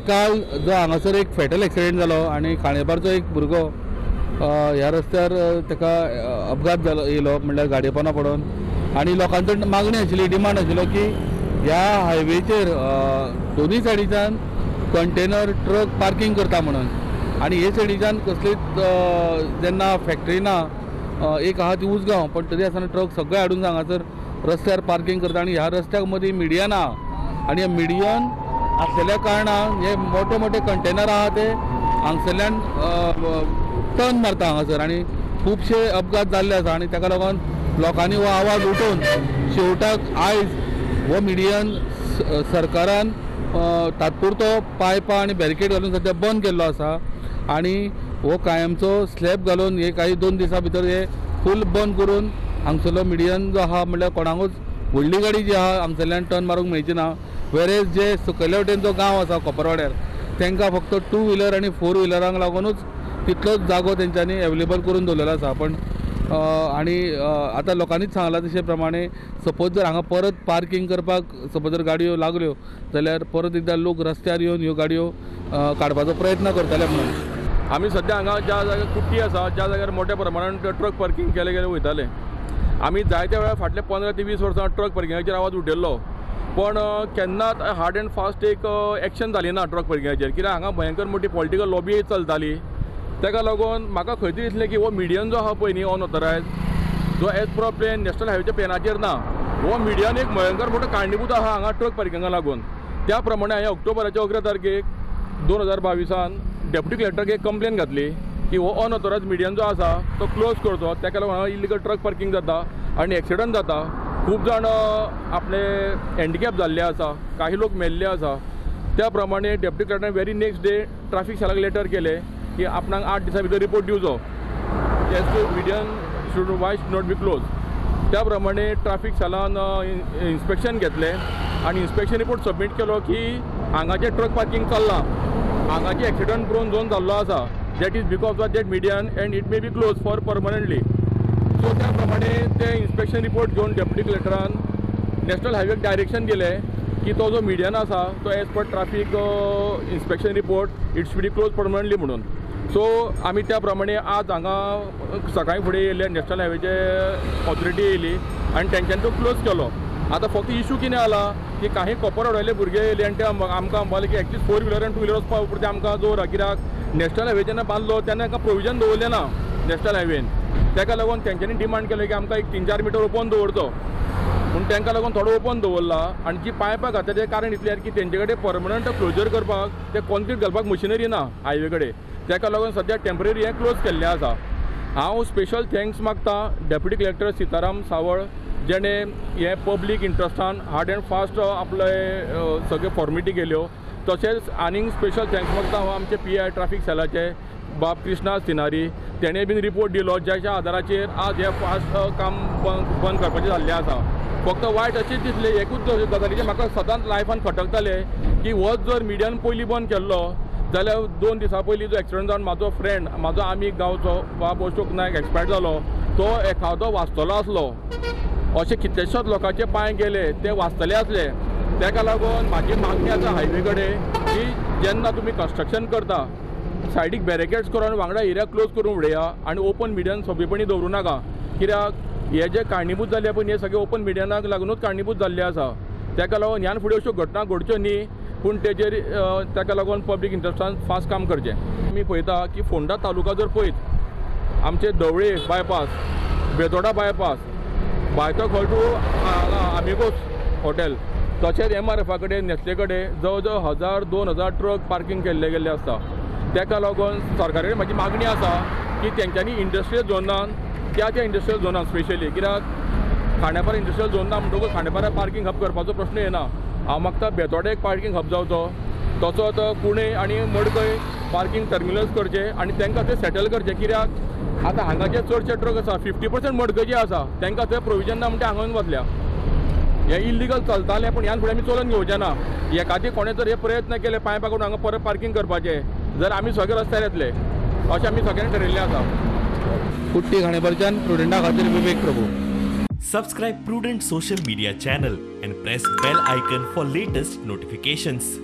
काल जो हांगासर एक फेटल एक्सिडेंट जालो आनी खांडेपारचो एक भुरगो ह्या रस्त्यार ताका अपघात जालो येयलो, म्हणल्यार गाडये पोंदा पडोन. आनी लोकांचो मागणी आशिल्ली, डिमांड आशिल्लो की ह्या हायवेचेर दोनूय सायडीच्यान कंटेनर ट्रक पार्किंग करता म्हणून. आनी हे सायडीच्यान कसलीच जेन्ना फॅक्टरी ना, एक आहा ती उसगांव, पण तरी आसतना ट्रक सगळे हाडून हांगासर रस्त्यार पार्किंग करता. आनी ह्या रस्त्याक मदीं मिडियन आहा आनी ह्या मिडियन आसलेल्या कारणान हे मोठे मोठे कंटेनर आहा ते हांगसरल्यान टर्न मारता हांगासर आनी खुबशे अपघात जाल्ले आसा. आनी ताका लागून लोकांनी हो आवाज उठोवन शेवटाक आयज हो मिडियन सरकारान तात्पुरतो पायपां आनी बॅरिकेड घालून सद्या बंद केल्लो आसा. आनी हो कायमचो स्लॅब घालून हे काही 2 दिसां भितर हे फूल बंद करून हांगसरलो मिडियन जो आहा, म्हणल्यार कोणाकूच व्हडली गाडी जी आहा हांगसरल्यान टर्न मारूंक मेळची ना. वेरेज जे सकयल्या वटेन जो गांव आसा कोपरवाड्यार, तांकां फक्त 2 व्हिलर आनी 4 व्हिलरांक लागूनच तितलोच जागो तेंच्यांनी एवेलेबल करून दवरलेलो आसा. पण आनी आतां लोकांनीच सांगलां तशे प्रमाणे सपोज जर हांगा परत पार्किंग करपाक सपोज जर गाडयो लागल्यो जाल्यार परत एकदां लोक रस्त्यार येवन ह्यो गाडयो काडपाचो प्रयत्न करतले म्हणून. आमी सद्या हांगा ज्या जाग्यार कुट्टी आसा ज्या जाग्यार मोठ्या प्रमाणान ट्रक पार्किंग केले गेले वयताले, आमी जायत्या वेळार फाटले 15 ते 20 वर्सां ट्रक पार्किंगाचेर आवाज उठयल्लो, पण केन्नाच हार्ड एंड फास्ट एक एक्शन जाली ना ट्रक पार्किंगाचेर. कित्याक हांगा भयंकर मोठी पॉलिटिकल लॉबी चलताली. ताका लागून म्हाका खंय तरी दिसलें की हो मिडियन जो आहा पळय न्ही अनऑथरायज जो एज पर प्लेन नॅशनल हायवेच्या प्लॅनाचेर ना, हो मिडियन एक भयंकर मोठो कारणीभूत आहा हांगा ट्रक पार्किंगा लागून. त्या प्रमाणे हांवें ऑक्टोबराच्या 11 तारखेक 2022 डेप्युटी कलेक्टराक एक कंप्लेन घातली की हो अनऑथरायज मिडियन जो आसा तो क्लोज करचो. ताका लागून हांगा इल्लिगल ट्रक पार्किंग जाता आनी एक्सिडंट जाता, खूब जाण आपले हँडिकॅप जाल्ले आसा, काही लोक मेल्ले आसा. त्या प्रमाणे डेप्युटी कलेक्टरान व्हेरी नेक्स्ट डे ट्राफीक सेलाक लेटर केले की आपणाक 8 दिसां भितर रिपोर्ट दिवचो as to median should why should not be close. त्या प्रमाणे ट्राफीक सेलान इन्स्पेक्शन घेतलें आनी इन्स्पेक्शन रिपोर्ट सबमीट केलो की हांगाचें ट्रक पार्किंग चल्लां, हांगाचें एक्सिडंट प्रोन झोन जाल्लो आसा, that is because of that median and it may be close for permanently. So त्या प्रमाणे ते इन्स्पेक्शन रिपोर्ट घेवन डेप्युटी कलेक्टरान नॅशनल हायवेक डायरेक्शन दिलें की तो जो मिडियन आसा तो as per traffic inspection report it should be close permanently म्हणून. सो आमी त्या प्रमाणे आज हांगा सकाळीं फुडें येयले, नॅशनल हायवेचे ऑथॉरिटी येयली आनी तेंच्यांनी तो क्लोज केलो. आतां फक्त इशू कितें जाला की काही कोपरवाड्याले भुरगे येयले आनी ते आमकां म्हणपाक की एटलीस्ट 4 व्हिलर आनी 2 व्हिलर वचपा पुरतें आमकां दवरा, कित्याक नॅशनल हायवे जेन्ना बांदलो तेन्ना तांकां प्रोविजन दवरलें ना नॅशनल हायवेन. ताका लागून तेंच्यांनी डिमांड केलें की आमकां एक 3-4 मिटर ओपन दवरचो म्हूण, तांकां लागून थोडो ओपन दवरला. आनी जी पायपां घातल्या तें कारण इतलें की तेंचे कडेन परमनंट क्लोजर करपाक ते कॉन्क्रीट घालपाक मशिनरी ना हायवे कडेन, ताका लागून सद्या टेंपररी हें क्लोज केल्लें आसा. हांव स्पेशल thanks मागता डेप्युटी कलेक्टर सीताराम सावळ, जेणे हे पब्लीक इंट्रस्टान हार्ड एंड फास्ट आपले सगळे फॉर्मेलिटी केल्यो. तशेंच आनीक स्पेशल thanks मागता हांव आमचे PI traffic सेलाचे बाब कृष्णा सिनारी, तेणें बीन रिपोर्ट दिलो ज्याच्या आदाराचेर आज हें फास्ट काम बंद करपाचें जाल्लें आसा. फक्त वायट अशें दिसलें एकूच गजालीचें म्हाका सदांच लायफान खटकतालें की होच जर मिडियन पयलीं बंद केल्लो जाल्यार 2 दिसां पयलीं जो एक्सिडंट जावन म्हाजो फ्रेंड, म्हाजो आमी गांवचो बाब अशोक नायक एक्सपायर जालो, तो एखादो वाचतलो आसलो. अशे कितलेशेच लोकांचे पांय गेले ते वाचतले आसले. ताका लागून म्हाजी मागणी आसा हायवे कडेन की जेन्ना तुमी कन्स्ट्रक्शन करता सायडीक बॅरिकेड्स करून वांगडा एरिया क्लोज करून उडया आनी ओपन मिडियन सोंपेपणी दवरूं नाका, कित्याक हे जे कारणीभूत जाल्ले पळय हे सगळे ओपन मिडियनाक लागुनूच कारणीभूत जाल्ले आसा. ताका लागून ह्यान फुडें अश्यो घटना घडच्यो न्ही, पूण तेजेर ताका लागून पब्लीक इंट्रस्टान फास्ट काम करचें. आमी पळयता की फोंडा तालुका जर पळयत आमचे Dhawale bypass, Betorda bypass, Baitokhal to Amigos hotel, तशेंच MRFा कडेन, नेस्ले कडेन जवळ जवळ 1000-2000 ट्रक पार्किंग केल्ले गेल्ले आसता. ताका लागून सरकारा कडेन म्हाजी मागणी आसा की तेंच्यांनी इंडस्ट्रियल झोनान, त्या त्या इंडस्ट्रियल झोनान स्पेशली, कित्याक खांडेपार इंडस्ट्रियल झोन ना म्हणटकूच खांडेपारा पार्किंग हब करपाचो प्रश्न येना. हांव मागता बेतोडे एक पार्किंग हब जावचो, तसोच कुणे आनी मडकय पार्किंग टर्मिनल्स करचे आनी तांकां ते सेटल करचे, कित्याक आतां हांगाचे चडशे ट्रक आसा 50% मडकयचे आसा, तांकां थंय प्रोविजन ना म्हणटा हांगा येवन बसल्या. हें इल्लिगल चलतालें, पूण ह्यान फुडें आमी चलोवन घेवचें ना. एकादी कोणें जर हे प्रयत्न केले पांय पकडून हांगा परत पार्किंग करपाचे जाल्यार आमी सगळे रस्त्यार येतले अशें आमी सगळ्यांनी ठरयल्लें आसा. कुट्टी खांडेपारच्यान प्रुडंटा खातीर Vivek Prabhu. Subscribe Prudent social media channel and press bell icon for latest notifications.